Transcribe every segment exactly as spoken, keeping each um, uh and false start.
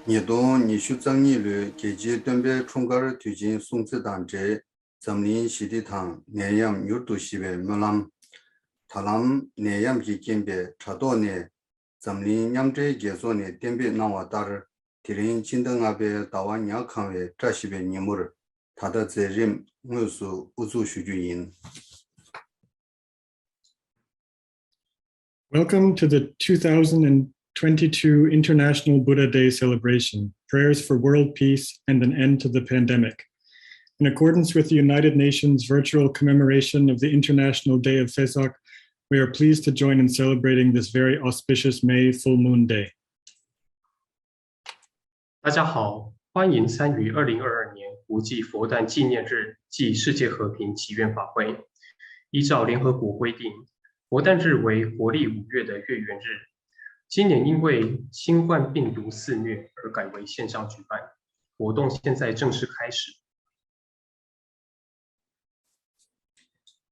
ཉིས་སྟོང་ཉི་ཤུ་རྩ་གཉིས་ལོའི་རྒྱལ་སྤྱིའི་སྟོན་པའི་འཁྲུངས་སྐར་དུས་ཆེན་སྲུང་བརྩི་དང་འབྲེལ། འཛམ་གླིང་ཞི་བདེ་དང་ནད་ཡམས་མྱུར་དུ་ཞི་བའི་སྨོན་ལམ། ད་ལམ་ནད་ཡམས་ཀྱི་རྐྱེན་པས་དྲ་ཐོག་ནས། འཛམ་གླིང་མཉམ་འབྲེལ་རྒྱལ་ཚོགས་ནས་གཏན་འབེབས་གནང་བ་ལྟར། དེ་རིང་སྤྱི་ཟླ་ལྔ་པའི་ཟླ་བ་ཉ་གང་བའི་བཀྲ་ཤིས་པའི་ཉིན་མོར། ད་ལྟ་མཛད་རིམ་དངོས་སུ་དབུ་འཛུགས་ཞུ་རྒྱུ་ཡིན། Welcome to the two thousand twenty-two International Buddha Day celebration, prayers for world peace and an end to the pandemic. In accordance with the United Nations virtual commemoration of the International Day of Vesak, we are pleased to join in celebrating this very auspicious May full moon day. 大家好，欢迎参与二零二二年国际佛诞纪念日暨世界和平祈愿法会。依照联合国规定，佛诞日为国历五月的月圆日。今年因为新冠病毒肆虐而改为线上举办，活动现在正式开始。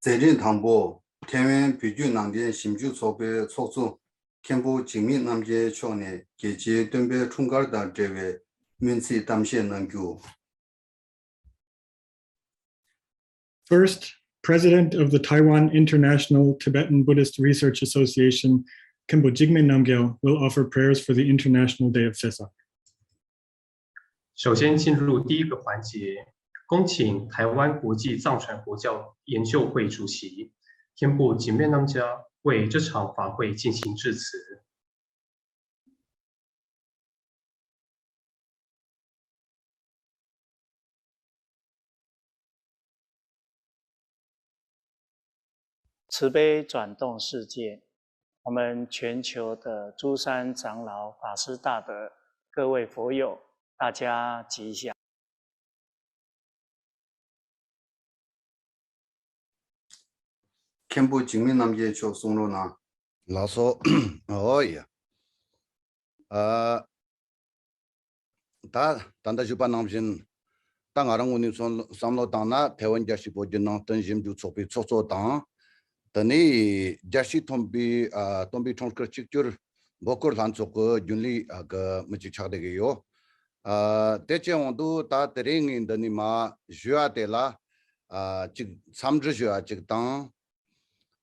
མཛད་རིམ་དང་པོ། ཐའེ་ཝན་བོད་བརྒྱུད་ནང་བསྟན་ཞིབ་འཇུག་ཚོགས་པའི་ཚོགས་གཙོ་མཁན་པོ་འཇིགས་མེད་རྣམ་རྒྱལ་མཆོག་ནས་རྒྱལ་སྤྱིའི་སྟོན་པའི་འཁྲུངས་སྐར་དང་འབྲེལ་བའི་སྨོན་ཚིག་གཏམ་བཤད་གནང་རྒྱུ། First, President of the Taiwan International Tibetan Buddhist Research Association, Khenpo Jigme Namgyal, will offer prayers for the International Day of Vesak. 首先进入第一个环节，恭请台湾国际藏传佛教研究会主席天部景面当家为这场法会进行致辞。 慈悲转动世界，我们全球的诸山长老、法师大德、各位佛友，大家吉祥。 མཁན་པོ་འཇིགས་མེད་རྣམ་རྒྱལ་མཆོག་གསུང་རོགས་གནང་། ལགས་སོ། ཨོ་ཡ། ཨ། ད་ད་ལྟ་ཞུས་པ་ནང་བཞིན། ད་ང་རང་ངོས་ནས་བསམ་བློ་བཏང་ན་ཐའེ་ཝན་རྒྱལ་སྤྱིའི་བོད་བརྒྱུད་ནང་བསྟན་ཞིབ་འཇུག་ཚོགས་པའི་ཚོགས་གཙོ་དང་། དེ་ནས་རྒྱལ་སྤྱིའི་སྟོན་པའི་ཨ་སྟོན་པའི་འཁྲུངས་སྐར་གཅིག་གྱུར་འབོད་སྐུལ་ལྷན་ཚོགས་ཀྱི་རྒྱུན་ལས་ཨ་གི་མི་གཅིག་ཆགས་བསྡད་ཀྱི་ཡོད། ཨ་དེ་བྱས་འོང་དུས་ད་དེ་རིང་ངས་འདི་ནས་མ་ཞུ་བ་དེ་ལ་ཨ་གཅིག་འཚམས་འདྲི་ཞུ་བ་གཅིག་དང་།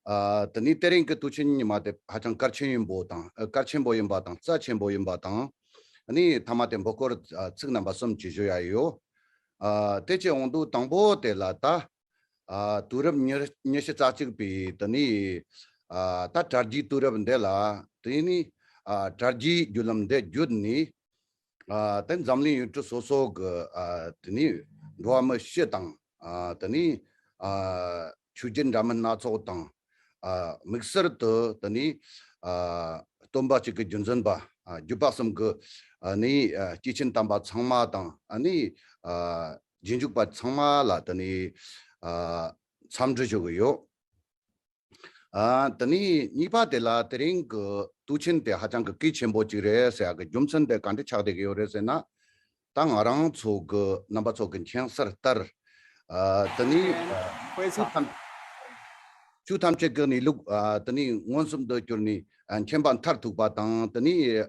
ཨ་དེ་ནས་དེ་རིང་གི་དུས་ཆེན་ཉི་མ་དེ་ཧ་ཅང་གལ་ཆེན་ཡིན་པོ་དང་ཨ་གལ་ཆེན་པོ་ཡིན་པ་དང་རྩ་ཆེན་པོ་ཡིན་པ་དང་། ཨ་ནི་མཐའ་མ་དེ་འབོད་སྐུལ་ཨ་ཚིག་རྣམ་པ་གསུམ་གྱིས་ཞུ་ཡ་ཡོད། ཨ་དེ་བྱས་འོང་དུས་དང་པོ་དེ་ལ་ད་ཨ་དུས་རབས་ཉི་ཉི་ཤུ་རྩ་གཅིག་པའི་དེ་ནས་ཨ་ད་དྲ་རྒྱའི་དུས་རབས་འདི་ལ་དེ་ནས་ཨ་དྲ་རྒྱའི་བརྒྱུད་ལམ་འདི་བརྒྱུད་ནས། ཨ་དེ་འཛམ་གླིང་ཡུལ་གྲུ་སོ་སོ་གི་ཨ་དེ་ནས་འགྲོ་བ་མི་སྤྱི་དང་ཨ་དེ་ནས་ཨ་ཆོས་བརྒྱུད་འདྲ་མིན་སྣ་ཚོགས་དང་ཨ་དམིགས་བསལ་དུ་དེ་ནས་ཨ་སྟོན་པ་གཅིག་གི་རྒྱུན་འཛིན་པ་ཨ་བརྒྱུད་པ་གསུམ་གི་ཨ་ནས་ཨ་སྐྱེས་ཆེན་དམ་པ་ཚང་མ་དང་ཨ་ནས་ཨ་རྗེས་འཇུག་པ་ཚང་མ་ལ་དེ་ནས་ཨ་འཚམས་འདྲི་ཞུ་གི་ཡོད། ཨ་དེ་ནས་གཉིས་པ་དེ་ལ་དེ་རིང་གི་དུས་ཆེན་དེ་ཧ་ཅང་གི་གལ་ཆེན་པོ་གཅིག་རེད་ཟེར་ཡག་གི་རྒྱུ་མཚན་དེ་ག་འདྲ་ཆགས་བསྡད་ཀྱི་ཡོད་རེད་ཟེར་ན། ད་ང་རང་ཚོ་གི་རྣམ་པ་ཚོ་གི་མཁྱེན་གསལ་ལྟར། ཨ་དེ་ནས་ཨ་ཆོས་ཐམས་ཆོས་ཐམས་ཅད་ཀྱི་གནས་ལུགས་ཨ་དེ་ནས་མངོན་སུམ་དུ་གྱུར་ནས་ཨ་མཁྱེན་པ་མཐར་ཐུག་པ་དང་དེ་ནས་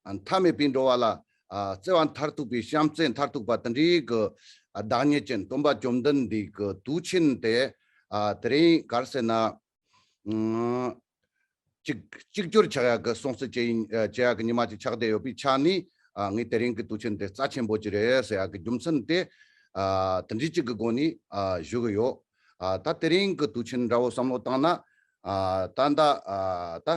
ཨ་མཐའ་མེད་པའི་འགྲོ་བ་ལ་ཨ་བརྩེ་བ་མཐར་ཐུག་པའི་བྱམས་བརྩེ་མཐར་ཐུག་པ་དེ་འདྲའི་གི་ཨ་བདག་ཉིད་ཅན་སྟོན་པ་བཅོམ་ལྡན་འདས་ཀྱི་དུས་ཆེན་དེ་ཨ་དེ་རིང་ག་རེ་ཟེར་ན། ཨ་གཅིག་གཅིག་གྱུར་ཆགས་ཡག་གི་སྲུང་བརྩི་བྱེད་ཡིན་ཨ་བྱེད་ཡག་གི་ཉི་མ་ཅིག་ཆགས་བསྡད་ཡོད་པའི་ཆ་ནས་ཨ་ངས་དེ་རིང་གི་དུས་ཆེན་དེ་རྩ་ཆེན་པོ་ཅིག་རེད་ཟེར་ཡག་གི་རྒྱུ་མཚན་དེ་ཨ་དེ་འདྲའི་གཅིག་གི་སྒོ་ནས་ཨ་ཞུ་གི་ཡོད། ཨ་ད་དེ་རིང་གི་དུས་ཆེན་འདྲ་བོ་བསམ་བློ་བཏང་ན་ཨ་ད་ད་ཨ་ད་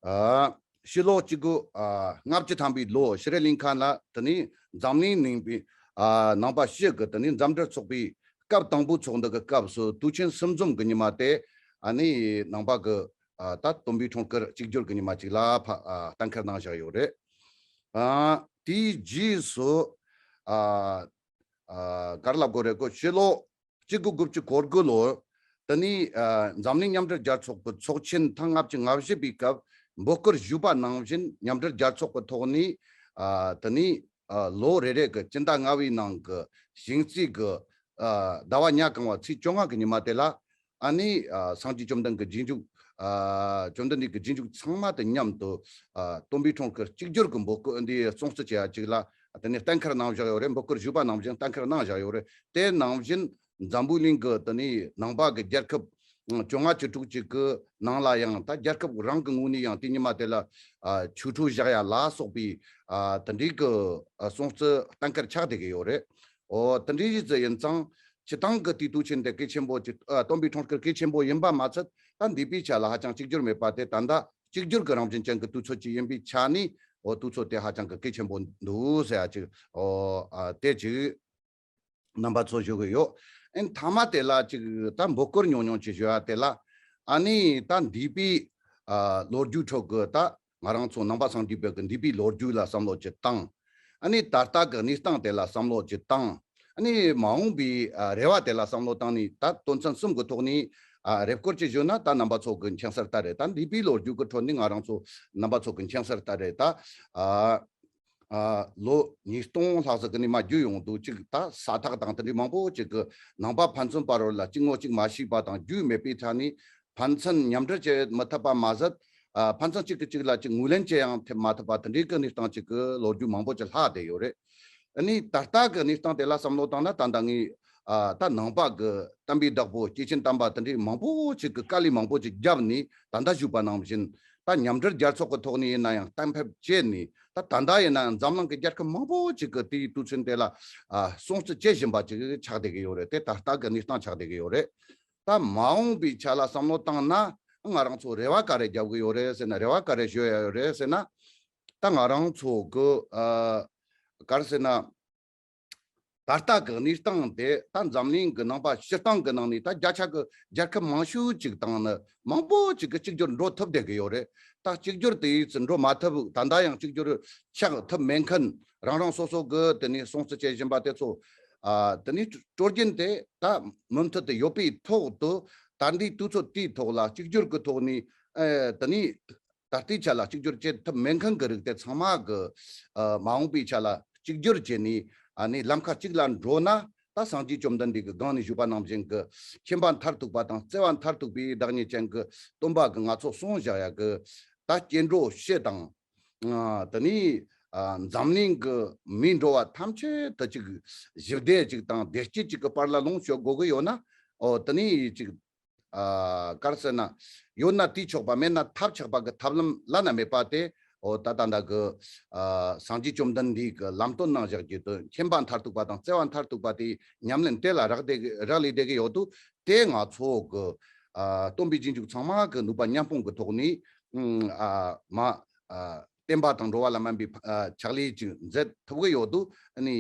ཨ་ཕྱི་ལོ་གཅིག་དགུ་ཨ་ལྔ་བཅུ་ཐམ་པའི་ལོ་ཤྲི་ལང་ཀ་ལ་དེ་ནས་འཛམ་གླིང་ནང་པའི་ཨ་ནང་པ་སྤྱི་གི་དེ་ནས་འཛམ་འབྲེལ་ཚོགས་པའི་སྐབས་དང་པོའི་ཚོགས་འདུ་གི་སྐབས་སུ་དུས་ཆེན་གསུམ་འཛོམས་ཀྱི་ཉི་མ་དེ་ཨ་ནི་ནང་པ་གི་ཨ་ད་སྟོན་པའི་འཁྲུངས་སྐར་གཅིག་གྱུར་གྱི་ཉི་མ་གཅིག་ལ་ཕ་ཨ་གཏན་འཁེལ་གནང་བཞག་ཡོད་རེད། ཨ་དེའི་རྗེས་སུ་ཨ་ཨ་ག་རེ་ལབ་དགོས་རེད། ཁོ་ཕྱི་ལོ་གཅིག་དགུ་དགུ་བཅུ་གོ་དགུ་ལོར་དེ་ནི་ཨ་འཛམ་གླིང་མཉམ་འབྲེལ་རྒྱལ་ཚོགས་ཀྱི་ཚོགས་ཆེན་ཐེངས་ལྔ་བཅུ་ང་བཞི་པའི་སྐབས་འབོད་སྐུལ་ཞུས་པ་ནང་བཞིན་མཉམ་འབྲེལ་རྒྱལ་ཚོགས་ཀྱི་ཐོག་ནས་ཨ་དེ་ནི་ཨ་ལོ་རེ་རེ་གི་སྤྱི་ཟླ་ལྔ་བའི་ནང་གི་ཞིང་རྩིས་ཀྱི་ཨ་ཟླ་བ་ཉ་གང་བ་ཚེས་བཅོ་ལྔ་གི་ཉི་མ་དེ་ལ་ཨ་ནི་ཨ་སངས་རྒྱས་བཅོམ་ལྡན་གྱི་རྗེས་འཇུག་ ཨ་བཅོམ་ལྡན་འདས་ཀྱི་རྗེས་འཇུག་ཚང་མ་དང་མཉམ་དུ་ཨ་སྟོན་པའི་འཁྲུངས་སྐར་གཅིག་གྱུར་གྱི་འབོད་སྐུལ་འདི་སྲུང་བརྩི་བྱེད་ཡ་གཅིག་ལ་དེ་ནས་གཏན་འཁེལ་གནང་བཞག་ཡོད་རེད། འབོད་སྐུལ་ཞུས་པ་ནང་བཞིན་གཏན་འཁེལ་གནང་བཞག་ཡོད་རེད། དེ་ནང་བཞིན་འཛམ་བུ་གླིང་གི་དེ་ནས་ནང་པ་གི་རྒྱལ་ཁབ་བཅོ་ལྔ་བཅུ་དྲུག་ཅིག་གི་ནང་ལ་ཡང་ད་རྒྱལ་ཁབ་རང་གི་ངོས་ནས་ཡང་དེ་ཉི་མ་དེ་ལ་ཨ་ཆོ་འཕྲུལ་བཞག་ཡ་ལ་སོགས་པའི་ཨ་དེ་འདྲའི་གི་ཨ་སྲུང་བརྩི་གཏན་འཁེལ་ཆགས་བསྡད་ཀྱི་ཡོད་རེད། ཨོ་དེ་འདྲའི་ཡིན་ཙང་སྤྱི་བཏང་གི་དུས་དུས་ཆེན་དེ་གལ་ཆེན་པོ་ཅིག་ཨ་སྟོན་པའི་འཁྲུངས་སྐར་གལ་ཆེན་པོ་ཡིན་པ་མ་ཚད། ད་འདས་པའི་ཆ་ལ་ཧ་ཅང་གཅིག་གྱུར་མེད་པ་དེ་ད་ལྟ་གཅིག་གྱུར་གྱི་རང་བཞིན་ཅན་གྱི་དུས་ཚོད་ཅིག་ཡིན་པའི་ཆ་ནས། ཨོ་དུས་ཚོད་དེ་ཧ་ཅང་གི་གལ་ཆེན་པོ་འདུག་ཟེར་ཡ་ཅིག་ཨོ་ཨ་དེ་ཅིག་རྣམ་པ་ཚོ་ཞུ་གི་ཡོད། ཨན་མཐའ་མ་དེ་ལ་ཅིག་ད་འབོད་སྐུལ་ཉུང་ཉུང་ཅིག་ཞུ་ཡ་དེ་ལ། ཨ་ནི་ད་འདས་པའི་ཨ་ལོ་རྒྱུས་ཁྲོད་གི་ད་ང་རང་ཚོ་ནང་པ་སངས་རྒྱས་པའི་གི་འདས་པའི་ལོ་རྒྱུས་ལ་བསམ་བློ་ཅིག་བཏང་། ཨ་ནི་ད་ལྟ་གི་གནས་སྟངས་དེ་ལ་བསམ་བློ་ཅིག་བཏང་། ཨ་ནི་མ་འོངས་པའི་ཨ་རེ་བ་དེ་ལ་བསམ་བློ་བཏང་ནས། ད་དོན་ཚན་གསུམ་གི་ཐོག་ནས་ཨ་རེ་སྐུལ་ཅིག་ཞུ་ན། ད་རྣམ་པ་ཚོ་གི་མཁྱེན་གསལ་ལྟར་རེད། ད་འདས་པའི་ལོ་རྒྱུས་ཀྱི་ཁྲོད་ནས་ང་རང་ཚོ་རྣམ་པ་ཚོ་གི་མཁྱེན་གསལ་ལྟར་རེད། ད་ཨ་ཨ་ལོ་ཉིས་སྟོང་ལྷག་ཙམ་གི་ནས་མར་བརྒྱུད་ཡོང་དུས། ཅིག་ད་ས་ཐག་དང་དེ་འདྲའི་མང་པོ་ཅིག་གི་ནང་པ་ཕན་ཚུན་བར་ལ་གཅིག་ངོ་གཅིག་མ་ཤེས་པ་དང་རྒྱུས་མེད་པའི་ཆ་ནས། ཕན་ཚུན་མཉམ་འབྲེལ་བྱེད་མི་ཐུབ་པ་མ་ཟད། ཨ་ཕན་ཚུན་གཅིག་གིས་གཅིག་ལ་ཅིག་ངོས་ལེན་བྱེད་ཡང་ཐེབས་མ་ཐུབ་པ་དེ་འདྲའི་གི་གནས་སྟངས་ཅིག་གི་ལོ་རྒྱུས་མང་པོ་ཅིག་ལྷག་བསྡད་ཡོད་རེད། ཨ་ནི་ད་ལྟ་གི་གནས་སྟངས་དེ་ལ་བསམ་བློ་བཏང་ན། ད་ལྟ་ངས་ཨ་ད་ནང་པ་གི་བསྟན་པའི་བདག་པོ་སྐྱེས་ཆེན་དམ་པ་དེ་འདྲའི་མང་པོ་ཅིག་གི་དཀའ་ལས་མང་པོ་ཅིག་བརྒྱབ་ནས། ད་ལྟ་ཞུས་པ་ནང་བཞིན་ད་མཉམ་འབྲེལ་རྒྱལ་ཚོགས་ཀྱི་ཐོག་ནས་ཡིན་ན་ཡང་གཏན་འབེབས་བྱས་ནས། ད་ད་ལྟ་ཡིན་ན་ཡང་འཛམ་གླིང་གི་རྒྱལ་ཁབ་མང་པོ་ཅིག་གི་དེའི་དུས་ཚོད་དེ་ལ་ཨ་སྲུང་བརྩི་བྱེད་བཞིན་པ་ཅིག་ཆགས་བསྡད་ཀྱི་ཡོད་རེད། དེ་ད་ལྟ་གི་གནས་སྟངས་ཆགས་བསྡད་ཀྱི་ཡོད་རེད། ད་མ་འོངས་པའི་ཆ་ལ་བསམ་བློ་བཏང་ན། ང་རང་ཚོ་རེ་བ་ག་རེ་རྒྱབ་གི་ཡོད་རེད་ཟེར་ན། རེ་བ་ག་རེ་ཞུ་ཡ་ཡོད་རེད་ཟེར་ན། ད་ང་རང་ཚོ་གི་ཨ་ག་རེ་ཟེར་ན། ད་ལྟ་གི་གནས་སྟངས་དེ་ད་འཛམ་གླིང་གི་ནང་པ་སྤྱིར་བཏང་གི་ནང་ནས་ད་བརྒྱ་ཆ་གི་རྒྱལ་ཁབ་མང་ཤོས་ཅིག་དང་ནི་མང་པོ་ཅིག་གི་གཅིག་གྱུར་འགྲོ་ཐུབ་བསྡད་གི་ཡོད་རེད། ད་གཅིག་གྱུར་དེ་ཡིས་འགྲོ་མ་ཐུབ། ད་ལྟ་ཡང་གཅིག་གྱུར་ཆགས་ཐུབ་མེད་མཁན། རང་རང་སོ་སོ་གི་དེ་ནས་སྲུང་བརྩི་བྱེད་བཞིན་པ་དེ་ཚོ། ཨ་དེ་ནས་སྲོལ་རྒྱུན་དེ་ད་མུ་མཐུད་དུ་ཡོད་པའི་ཐོག་ཏུ། ད་ལྟའི་དུས་ཚོད་དེའི་ཐོག་ལ་གཅིག་གྱུར་གྱི་ཐོག་ནས་ཨ་དེ་ནས་ད་ལྟའི་ཆ་ལ་གཅིག་གྱུར་བྱེད་ཐུབ་མེད་མཁན་གྱི་རིགས་དེ་ཚང་མ་གི་ཨ་མ་འོངས་པའི་ཆ་ལ་གཅིག་གྱུར་བྱས་ནས། ཨ་ནི་ལམ་ཁ་གཅིག་ལ་འགྲོ་ན། ད་སངས་རྒྱས་བཅོམ་ལྡན་འདས་ཀྱི་སྒང་ནས་ཞུས་པ་ནང་བཞིན་གྱི་མཁྱེན་པ་མཐར་ཐུག་པ་དང་བརྩེ་བ་མཐར་ཐུག་པའི་བདག་ཉིད་ཅན་གྱི་སྟོན་པ་གིས་ང་ཚོ་གསུངས་བཞག་ཡ་གི་ད་སྐྱེ་འགྲོ་སྤྱི་དང་། ཨ་དེ་ནས་ཨ་འཛམ་གླིང་གི་མིའི་འགྲོ་བ་ཐམས་ཅད་དུ་ཅིག་ཞི་བདེ་ཅིག་དང་བདེ་སྐྱིད་ཅིག་གི་བར་ལ་ལོངས་སྤྱོད་དགོས་ཀྱི་ཡོད་ན། ཨོ་དེ་ནས་ཅིག་ཨ་ག་རེ་ཟེར་ན། ཡོད་ན་དེས་ཆོག་པ། མེད་ན་ཐབས་ཆག་པ་གི་ཐབས་ལམ་བླ་ན་མེད་པ་དེ། ཨོ་ད་ད་ལྟ་གི་ཨ་སངས་རྒྱས་བཅོམ་ལྡན་འདས་ཀྱི་ལམ་སྟོན་གནང་བཞག་རྒྱུ་དེ། མཁྱེན་པ་མཐར་ཐུག་པ་དང་བརྩེ་བ་མཐར་ཐུག་པ་དེའི་ཉམས་ལེན་དེ་ལ་རག་བསྡད་རག་ལས་བསྡད་ཀྱི་ཡོད་དུས། དེ་ང་ཚོ་གི་ཨ་སྟོན་པའི་རྗེས་འཇུག་ཚང་མ་གི་ནུས་པ་མཉམ་སྤུངས་ཀྱི་ཐོག་ནས། ཨ་མ་ཨ་བསྟན་པ་དང་འགྲོ་བ་ལ་སྨན་པའི་ཨ་ཕྱག་ལས་ཅིག་མཛད་ཐུབ་ཀྱི་ཡོད་དུས། ཨ་ནི་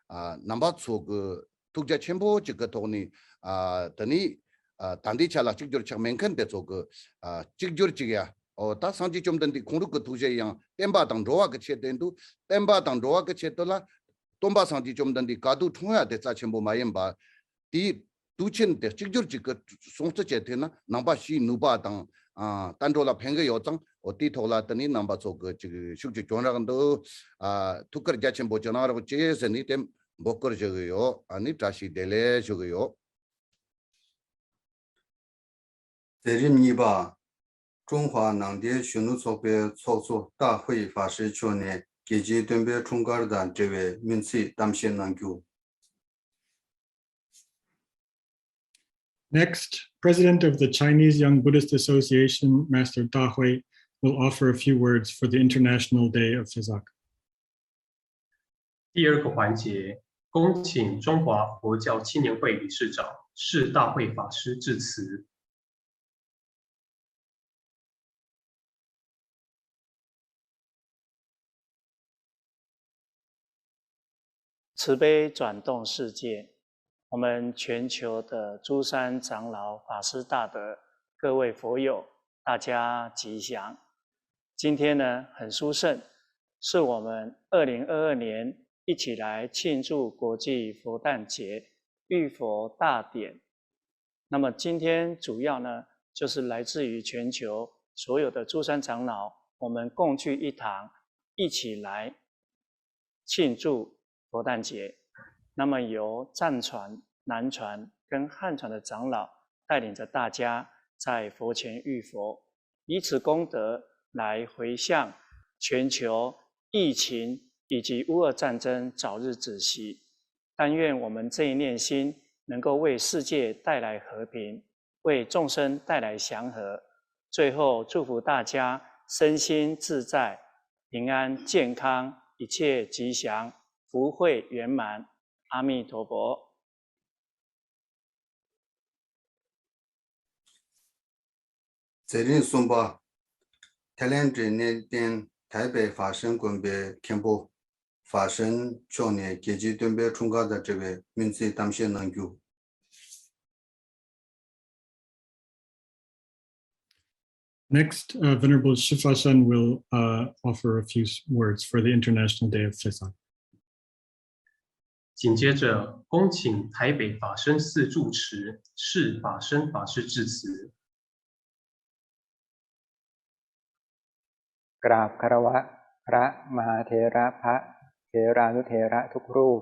ཨ་རྣམ་པ་ཚོ་གི་ཐུགས་རྒྱ་ཆེན་པོ་ཅིག་གི་ཐོག་ནས། ཨ་དེ་ནས་ཨ་ད་ལྟའི་ཆ་ལ་གཅིག་གྱུར་ཆགས་མེད་མཁན་དེ་ཚོ་གི་ཨ་གཅིག་གྱུར་ཅིག་ཡ། ཨོ་ད་སངས་རྒྱས་བཅོམ་ལྡན་འདས་ཁོང་རང་གི་ཐུགས་བཞེད་ཡང་བསྟན་པ་དང་འགྲོ་བ་གི་ཆེད་དུ་ཡིན་དུས། བསྟན་པ་དང་འགྲོ་བ་གི་ཆེད་དུ་ལ་སྟོན་པ་སངས་རྒྱས་བཅོམ་ལྡན་འདས་ག་དུས་འཁྲུངས་ཡ་དེ་རྩ་ཆེན་པོ་མ་ཡིན་པ། དེའི་དུས་ཆེན་དེ་གཅིག་གྱུར་ཅིག་གི་སྲུང་བརྩི་བྱེད་ཐུབ་ན། ནང་པ་སྤྱིའི་ནུས་པ་དང་ཨ་བསྟན་འགྲོ་ལ་ཕན་གི་ཡོད་ཙང་། ཨོ་དེའི་ཐོག་ལ་དེ་ནས་རྣམ་པ་ཚོ་གི་ཅིག་ཤུགས་ཀྱིས་སྐྱོན་རག་འདུག་ཨ་ཐུགས་ཁུར་རྒྱ་ཆེན་པོ་ཅིག་གནང་རོགས་བྱེད་ཟེར་ནས་དེ་འབོད་སྐུལ་ཞུ་གི་ཡོད། ཨ་ནི་བཀྲ་ཤིས་བདེ་ལེགས་ཞུ་གི་ཡོད། མཛད་རིམ་གཉིས་པ། ཀྲུང་ཧྭ་ནང་བསྟན་གཞོན་ནུ་ཚོགས་པའི་ཚོགས་གཙོ་ཏཱ་ཧུའེ་ཧྥ་ཧྲི་མཆོག་ནས་རྒྱལ་སྤྱིའི་སྟོན་པའི་འཁྲུངས་སྐར་དང་འབྲེལ་བའི་སྨོན་ཚིག་གཏམ་བཤད་གནང་རྒྱུ། Next, President of the Chinese Young Buddhist Association, Master Da Hui, will offer a few words for the International Day of Vesak. 第二个环节，恭请中华佛教青年会理事长释大慧法师致辞。 慈悲转动世界，我们全球的诸山长老、法师大德、各位佛友，大家吉祥。今天呢，很殊胜，是我们二零二二年一起来庆祝国际佛诞节、浴佛大典。那么今天主要呢，就是来自于全球所有的诸山长老，我们共聚一堂，一起来 庆祝佛诞节。那么由藏传、南传跟汉传的长老带领着大家在佛前浴佛，以此功德来回向全球疫情以及乌俄战争早日止息。但愿我们这一念心能够为世界带来和平，为众生带来祥和。最后，祝福大家身心自在，平安健康，一切吉祥，福慧圆满。阿弥陀佛。 མཛད་རིམ་གསུམ་པ། ཐའི་ལེན་ཌི་གནས་བརྟན་ཐའེ་པེ་ཧྥ་ཤན་དགོན་པའི་མཁན་པོ་ཧྥ་ཤན་མཆོག་ནས་རྒྱལ་སྤྱིའི་སྟོན་པའི་འཁྲུངས་སྐར་དང་འབྲེལ་བའི་སྨོན་ཚིག་གཏམ་བཤད་གནང་རྒྱུ། Next, uh, Venerable Shifa Shan will uh, offer a few s- words for the International Day of Vesak. 紧接着，恭请台北法身寺住持释法身法师致辞。 กราบคารวะพระมหาเถระพระเถรานุเถระทุกรูป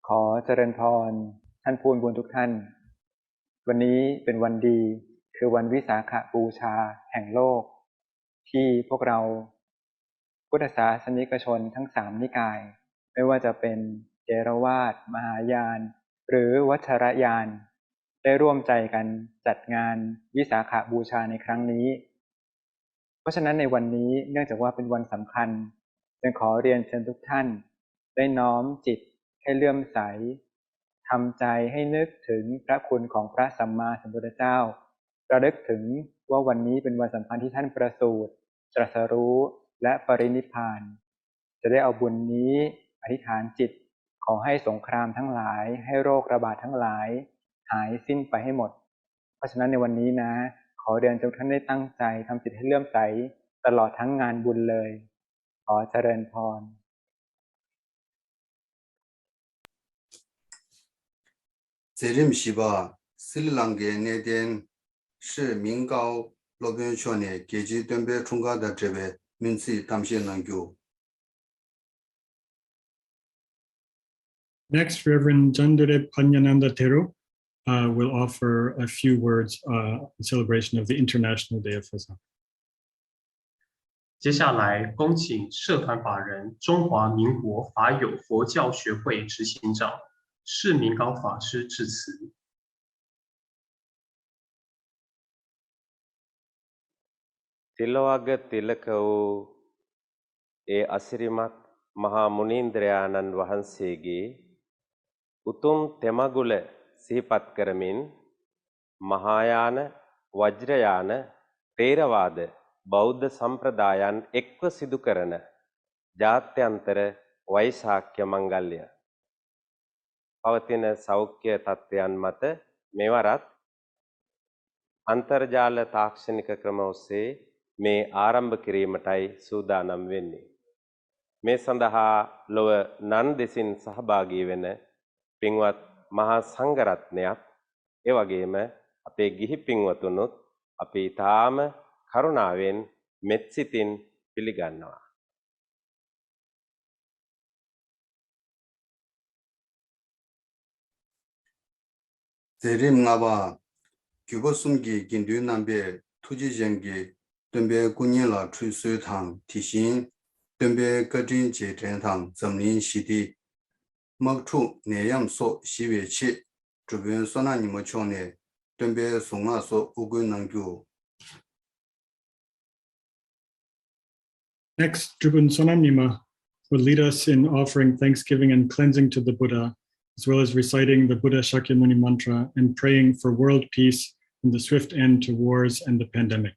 ขอเจริญพรท่านผู้มีบุญทุกท่าน วันนี้เป็นวันดี คือวันวิสาขบูชาแห่งโลก ที่พวกเรา พุทธศาสนิกชนทั้งสามนิกาย ไม่ว่าจะเป็นเถรวาท มหายาน หรือวัชรยาน ได้ร่วมใจกันจัดงานวิสาขบูชาในครั้งนี้ เพราะฉะนั้นในวันนี้เนื่องจากว่าเป็นวันสำคัญ จึงขอเรียนเชิญทุกท่าน ได้น้อมจิตให้เลื่อมใส ทำใจให้นึกถึงพระคุณของพระสัมมาสัมพุทธเจ้า ระลึกถึงว่าวันนี้เป็นวันสำคัญที่ท่านประสูติ ตรัสรู้ และปรินิพพาน จะได้เอาบุญนี้อธิษฐานจิต ขอให้สงครามทั้งหลาย ให้โรคระบาดทั้งหลาย หายสิ้นไปให้หมด เพราะฉะนั้นในวันนี้นะ ขอเรียนเชิญทุกท่านได้ตั้งใจทำจิตให้เลื่อมใส ตลอดทั้งงานบุญเลย ขอเจริญพร མཛད་རིམ་བཞི་པ། སི་རི་ལང་ཀའི་གནས་བརྟན་ཧྲི་མིང་ཀའོ་སློབ་དཔོན་མཆོག་ནས་རྒྱལ་སྤྱིའི་སྟོན་པའི་འཁྲུངས་སྐར་དང་འབྲེལ་བའི་སྨོན་ཚིག་གཏམ་བཤད་གནང་རྒྱུ། Next, Reverend Chandure Panyananda Thero uh, will offer a few words uh, in celebration of the International Day of Vesak. 接下来，恭请社团法人中华民国法友佛教学会执行长释明高法师致辞。 තිලෝක තිලක වූ ඒ අසිරිමත් මහා මුනීන්ද්‍රයාණන් වහන්සේගේ උතුම් තෙමගුල සිහිපත් කරමින්, මහායාන, වජ්‍රයාන, ථේරවාද, බෞද්ධ සම්ප්‍රදායන් එක්ව සිදු කරන ජාත්‍යන්තර වෛසාක්‍ය මංගල්‍ය පවතින සෞඛ්‍ය තත්ත්වයන් මත මෙවරත් අන්තර්ජාල තාක්ෂණික ක්‍රම ඔස්සේ මේ ආරම්භ කිරීමටයි සූදානම් වෙන්නේ. මේ සඳහා ලොව නන් දෙසින් සහභාගී වෙන පින්වත් මහා සංඝරත්නයත්, ඒ වගේම අපේ ගිහි පින්වතුනුත් අපි ඊටාම කරුණාවෙන් මෙත්සිතින් පිළිගන්නවා. མཛད་རིམ་ལྔ་པ། བརྒྱུད་པ་གསུམ་གྱི་དགེ་འདུན་རྣམ་པས་ཐུགས་རྗེ་ཅན་གྱི་སྟོན་པའི་སྐུ་བརྙན་ལ་ཁྲུས་གསོལ་དང་། དེ་བཞིན་སྟོན་པའི་བཀའ་དྲིན་རྗེས་དྲན་དང་། འཛམ་གླིང་ཞི་བདེ། དམག་འཁྲུག་ནད་ཡམས་སོགས་ཞི་བའི་ཆེད། སྒྲུབ་དཔོན་བསོད་ནམས་ཉི་མ་མཆོག་ནས་སྟོན་པའི་གཟུངས་སྔགས་སོགས་དབུ་སྐུལ་གནང་རྒྱུ། Next, Drupun Sonam Nyima will lead us in offering thanksgiving and cleansing to the Buddha, as well as reciting the Buddha Shakyamuni mantra and praying for world peace and the swift end to wars and the pandemic.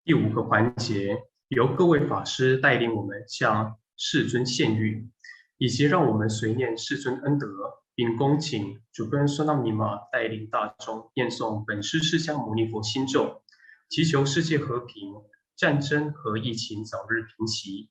第五个环节，由各位法师带领我们向世尊献玉，以及让我们随念世尊恩德，并恭请主尊 Sonam Nyima 带领大众念诵本师释迦牟尼佛心咒，祈求世界和平，战争和疫情早日平息。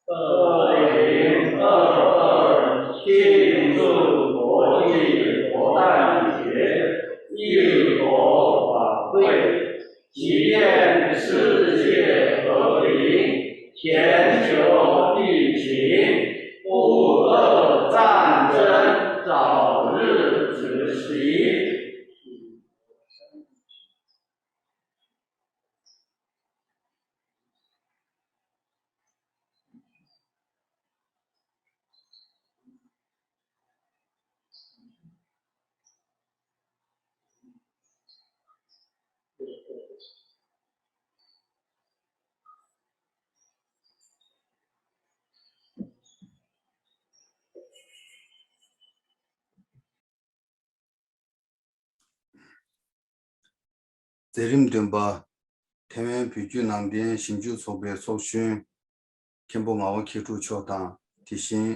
二零二二庆祝国际佛诞节，一国晚会，祈愿世界和平，全球疫情、乌俄战争早日止息。མཛད་རིམ་བདུན་པ། ཐའེ་ཝན་བོད་བརྒྱུད་ནང་བསྟན་ཞིབ་འཇུག་ཚོགས་པའི་ཚོགས་གཞོན་མཁན་པོ་ངག་དབང་མཁས་གྲུབ་མཆོག་དང་། དེ་བཞིན་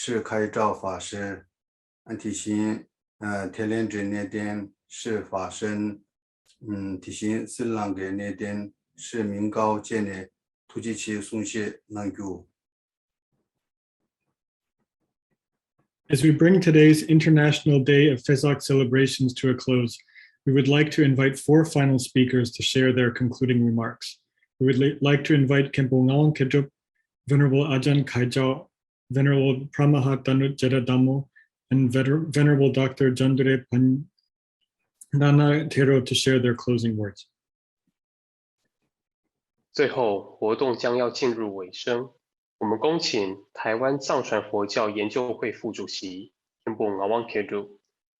ཧྲི་ཁའི་ཀྲའོ་ཧྥ་ཧྲི། ཨ་དེ་བཞིན་ཨ་ཐའི་ལེན་ཌའི་གནས་བརྟན་ཧྲི་ཧྥ་ཧྲན། ཨམ་དེ་བཞིན་སྲི་ལང་ཀའི་གནས་བརྟན་ཧྲི་མིང་ཀའོ་བཅས་ནས་ཐུགས་རྗེ་ཆེའི་གསུང་བཤད་གནང་རྒྱུ། As we bring today's International Day of Vesak celebrations to a close, we would like to invite four final speakers to share their concluding remarks. We would li- like to invite Khenpo Ngawang Khyentrup, Venerable Ajahn Khaijao, Venerable Paramaha Thanut Jeta Dhammo, and Vener- Venerable Doctor Jandre Pandana Thero to share their closing words. 最后，活动将要进入尾声，我们恭请台湾藏传佛教研究会副主席 Rinpoche Ngawang Gedruk、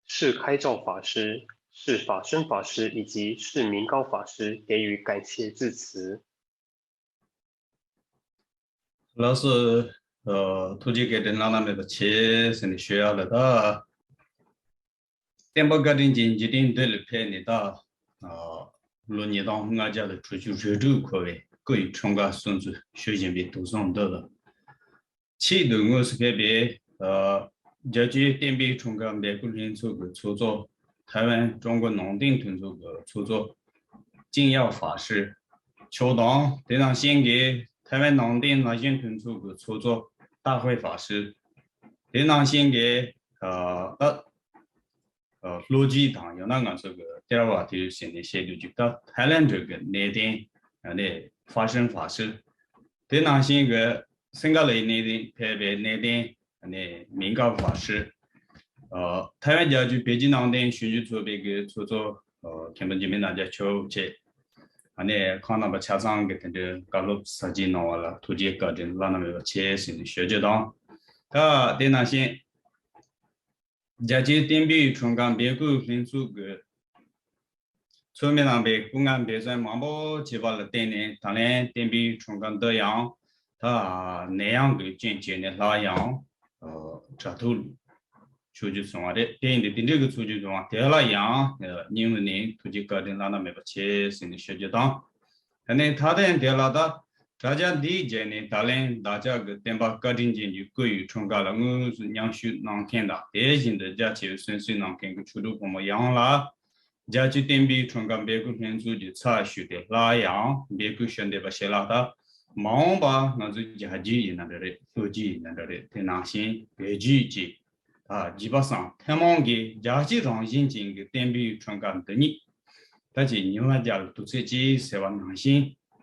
释开照法师、释法身法师以及释明高法师给予感谢致辞。 ལགས་སོ། ཐུགས་རྗེ་བཀའ་དྲིན་བླ་ན་མེད་པ་ཆེ་ཟེར་ནས་ཞུ་ཡག་ལ། ད་བསྟན་པ་བཀའ་དྲིན་ཅན་འཇིག་རྟེན་འདི་ལ་ཕེབས་ནས། ད་ལོ་ཉིས་སྟོང་ལྔ་བརྒྱ་དང་དྲུག་ཅུ་རེ་དྲུག་འཁོར་བའི་སྐུ་ཡི་འཁྲུངས་སྐར་སྲུང་བརྩི་ཞུ་བཞིན་པའི་དུས་བཟང་འདི་ལ། ཆེད་དུ་དངོས་སུ་ཕེབས་པའི་རྒྱལ་སྤྱིའི་བསྟན་པའི་འཁྲུངས་སྐར་འབོད་སྐུལ་ལྷན་ཚོགས་ཀྱི་ཚོགས་གཙོ། ཐའེ་ཝན་ཀྲུང་གོ་ནང་བསྟན་མཐུན་ཚོགས་ཀྱི་ཚོགས་གཙོ་ཅིང་ཡའོ་ཧྥ་ཧྲི་མཆོག་དང་། དེ་ནང་བཞིན་གྱི་ཐའེ་ཝན་ནང་བསྟན་ན་གཞོན་མཐུན་ཚོགས་ཀྱི་ཚོགས་གཙོ་ཏཱ་ཧུའེ་ཧྥ་ཧྲི། དེ་ནང་བཞིན་གྱི་ད་ལྷོ་རྒྱུད་དང་། ཡང་ན་ང་ཚོ་གི་ཏེ་ར་ཝ་ཏི་ཟེར་ནས་བཤད་དུས་ཅིག་ད་ཐའི་ལན་ཌི་གི་གནས་བརྟན་ནས་ཧྥ་ཧྲན་ཧྥ་ཧྲི། དེ་ནང་བཞིན་གྱི་སིང་ག་ལའི་གནས་བརྟན་ཕེབས་པའི་གནས་བརྟན་ནས་མིང་དཀར་ཧྥ་ཧྲི། ཐའེ་ཝན་རྒྱལ་སྤྱིའི་བོད་བརྒྱུད་ནང་བསྟན་ཞིབ་འཇུག་ཚོགས་པའི་གི་ཚོགས་གཙོ་མཁན་པོ་འཇིགས་མེད་རྣམ་རྒྱལ་མཆོག་བཅས། ཨ་ནི་ཁོང་རྣམ་པ་ཆ་ཚང་གི་དེ་འདྲའི་བཀའ་སློབ་ཟབ་རྒྱས་གནང་བ་ལ་ཐུགས་རྗེ་བཀའ་དྲིན་བླ་ན་མེད་པ་ཆེ་ཟེར་ནས་ཞུ་རྒྱུ་དང་། ད་དེ་ནང་བཞིན། རྒྱལ་སྤྱིའི་བསྟན་པའི་འཁྲུངས་སྐར་འབོད་སྐུལ་ལྷན་ཚོགས་ཀྱི་ཚོགས་མི་རྣམ་པས་སྐུ་ངལ་འབད་བརྩོན་མང་པོ་བྱས་པ་ལ་བརྟེན་ནས། ད་ལན་བསྟན་པའི་འཁྲུངས་སྐར་འདི་ཡང་ད་ནད་ཡམས་ཀྱི་རྐྱེན་བྱས་ནས་སླར་ཡང་དྲ་ཐོག་འཚོགས་རྒྱུ་བྱུང་བ་རེད། དེ་ཡིན་དུས་དེ་འདྲའི་གི་འཚོགས་རྒྱུ་བྱུང་བ་དེ་ལ་ཡང་སྙིང་དབུས་ནས་ཐུགས་རྗེ་བཀའ་དྲིན་བླ་ན་མེད་པ་ཆེ་ཟེར་ནས་ཞུ་རྒྱུ་དང་། དེ་ནས་མཐའ་དོན་དེ་ལ་ད་དྲ་རྒྱ་འདིའི་རྗེས་ནས་ད་ལན་བདག་ཅག་གི་བསྟན་པ་བཀའ་དྲིན་ཅན་གྱི་སྐུ་ཡི་འཁྲུངས་སྐར་ལ་དངོས་སུ་མཉམ་ཞུགས་གནང་མཁན་དང་། དེ་བཞིན་དུ་རྒྱ་ཆེ་བའི་གསན་གཟིགས་གནང་མཁན་གྱི་ཆོས་གྲོགས་ཕོ་མོ་ཡོངས་ལ། རྒྱལ་སྤྱིའི་བསྟན་པའི་འཁྲུངས་སྐར་འབོད་སྐུལ་ལྷན་ཚོགས་ཀྱི་ཚབ་ཞུས་ཏེ་སླར་ཡང་འབོད་སྐུལ་ཞུ་འདོད་པ་ཞིག་ལ། ད་མ་འོངས་པ་ང་ཚོའི་རྒྱལ་སྤྱི་ཡིན་ན་འདྲ་རེད། ལྷོ་སྤྱི་ཡིན་ན་འདྲ་རེད། དེ་ནང་བཞིན་བོད་བརྒྱུད་ཀྱི་ད་བརྒྱུད་པ་ཚང་ཐུན་མོང་གི་རྒྱལ་སྤྱི་རང་བཞིན་ཅན་གྱི་བསྟན་པའི་འཁྲུངས་སྐར་འདི་ཉིད་ད་ཅིག་ཉི་མ་བརྒྱ་ལ་དུས་ཚོད་གཅིག་ཟེར་བ་ནང་བཞིན་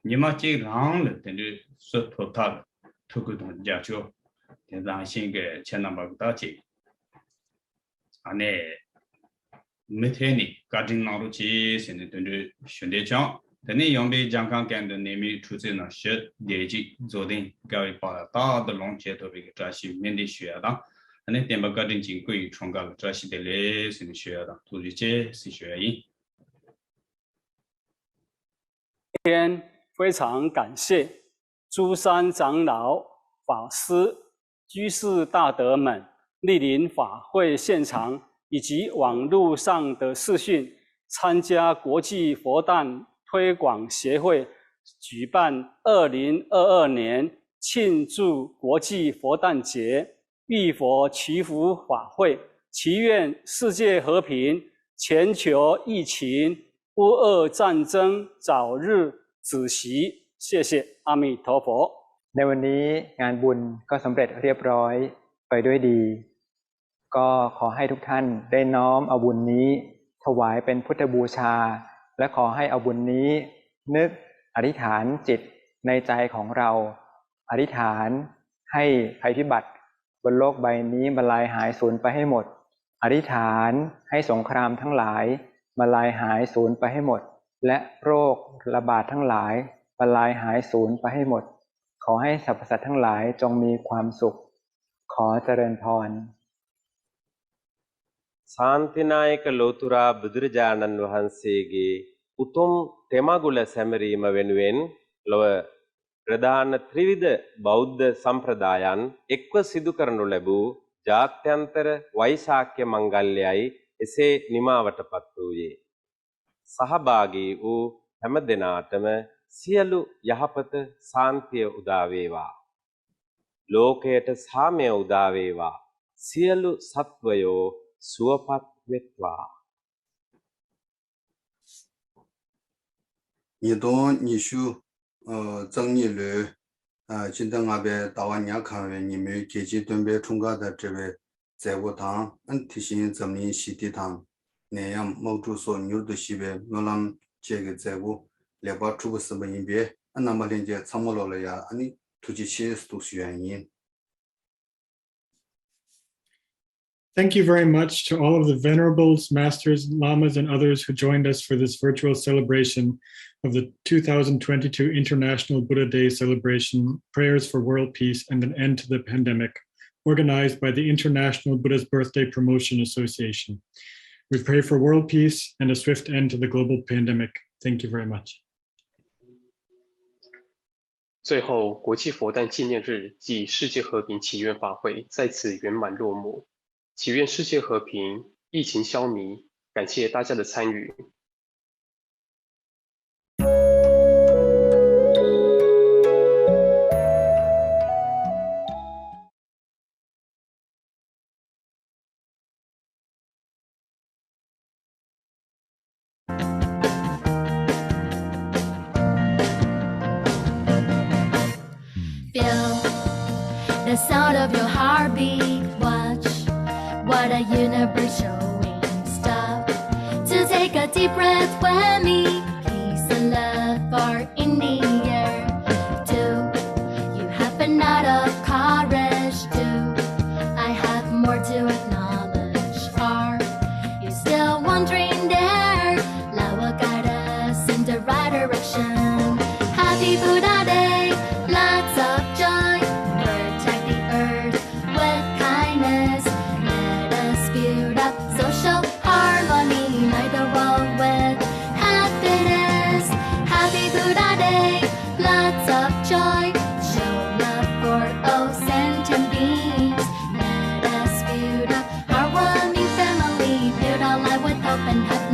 ཉི་མ་གཅིག་རང་ལ་དེ་འདྲའི་གསོལ་ཐུབ་ཐབས་ལ་ཐུགས་ཁུར་དང་རྒྱབ་སྐྱོར། དེ་ནང་བཞིན་གྱི་ཁྱེད་རྣམ་པ་གི་ད་ཅིག་ཨ་ནེ་མུ་མཐུད་ནས་བཀའ་དྲིན་གནང་རོགས་གྱིས་ཟེར་ནས་དེ་འདྲའི་ཞུ་འདོད་བྱུང་། དེ་ནས་ཡོང་པའི་ལྗང་ཁང་སྐད་འདི་ནས་མི་ཁྲུ་ཚེ་ན་ཞི་བདེ་སྐྱིད་རྫོགས་ལྡན་དགའ་བའི་བར་ལ་རྟག་ཏུ་ལོངས་སྤྱོད་ཐུབ་པའི་བཀྲ་ཤིས་སྨོན་འདུན་ཞུ་ཡ་དང་། ཨ་ནི་བསྟན་པ་བཀའ་དྲིན་ཅན་སྐུ་ཡི་འཁྲུངས་སྐར་ལ་བཀྲ་ཤིས་བདེ་ལེགས་ཟེར་ནས་ཞུ་ཡ་དང་། ཐུགས་རྗེ་ཆེ་ཟེར་ཞུ་ཡ་ཡིན། 天，非常感谢诸山长老、法师、居士大德们莅临法会现场，以及网络上的视讯，参加国际佛诞推广协会举办二零二二年庆祝国际佛诞节 浴佛祈福法会，祈愿世界和平，全球疫情、乌俄战争早日止息。谢谢，阿弥陀佛。 ในวันนี้งานบุญก็สำเร็จเรียบร้อยไปด้วยดี ก็ขอให้ทุกท่านได้น้อมเอาบุญนี้ ถวายเป็นพุทธบูชา และขอให้เอาบุญนี้ นึกอธิษฐานจิตในใจของเรา อธิษฐานให้ภัยพิบัติ บนโลกใบนี้มาลายหายสูญไปให้หมด อธิษฐานให้สงครามทั้งหลายมาลายหายสูญไปให้หมด และโรคระบาดทั้งหลายมาลายหายสูญไปให้หมด ขอให้สรรพสัตว์ทั้งหลายจงมีความสุข ขอเจริญพร ශාන්තිනායක ලෝතුරා බුදුරජාණන් වහන්සේගේ උතුම් තෙමගුල සැමරීම වෙනුවෙන් ලොව ප්‍රධාන ත්‍රිවිධ බෞද්ධ සම්ප්‍රදායන් එක්ව සිදු කරනු ලැබූ ජාත්‍යන්තර වෛශාක්‍ය මංගල්‍යයයි එසේ නිමාවට පත් වූයේ. සහභාගී වූ හැම දෙනාටම සියලු යහපත සාන්තිය උදා වේවා. ලෝකයට සාමය උදා වේවා. සියලු සත්වයෝ සුවපත් වෙත්වා. ཉིས་སྟོང་ཉི་ཤུ་ཨ་གཙང་གཉིས་ལོའི་ཨ་སྤྱི་ཟླ་ལྔ་པའི་ཟླ་བ་ཉ་གང་བའི་ཉིན་མོའི་རྒྱལ་སྤྱིའི་སྟོན་པའི་འཁྲུངས་སྐར་དང་འབྲེལ་བའི་མཛད་སྒོ་དང་། ཨ་ནི་དེ་བཞིན་འཛམ་གླིང་ཞི་བདེ་དང་ནད་ཡམས་དམག་འཁྲུག་སོགས་མྱུར་དུ་ཞི་བའི་སྨོན་ལམ་བཅས་ཀྱི་མཛད་སྒོ་ལེགས་པར་གྲུབ་པ་ཟིན་པ་ཡིན་པས། ཨ་རྣམ་པ་ལྷན་རྒྱས་ཚང་མ་ལོག་ལ་ཡང་ཨ་ནི་ཐུགས་རྗེ་ཆེ་ཟེར་འདུག་ཞུ་ཡ་ཡིན། Thank you very much to all of the venerables, masters, lamas, and others who joined us for this virtual celebration of the two thousand twenty-two International Buddha Day celebration, Prayers for World Peace and an End to the Pandemic, organized by the International Buddha's Birthday Promotion Association. We pray for world peace and a swift end to the global pandemic. Thank you very much. 最后，国际佛诞纪念日暨世界和平祈愿法会在此圆满落幕。祈愿世界和平，疫情消弭。感谢大家的参与。Feel the sound of your heartbeat. Watch what a universe showing. Stop to take a deep breath with me. Peace and love are in the air. Do you have enough courage? Do I have more to acknowledge? Are you still wandering there? Love will guide us in the right direction. Happy Buddha Day, lots of joy. Protect the earth with kindness. Let us build up social harmony. Light the world with happiness. Happy Buddha Day, lots of joy. Show love for all sentient beings. Let us build up heartwarming family. Build our life with hope and happiness.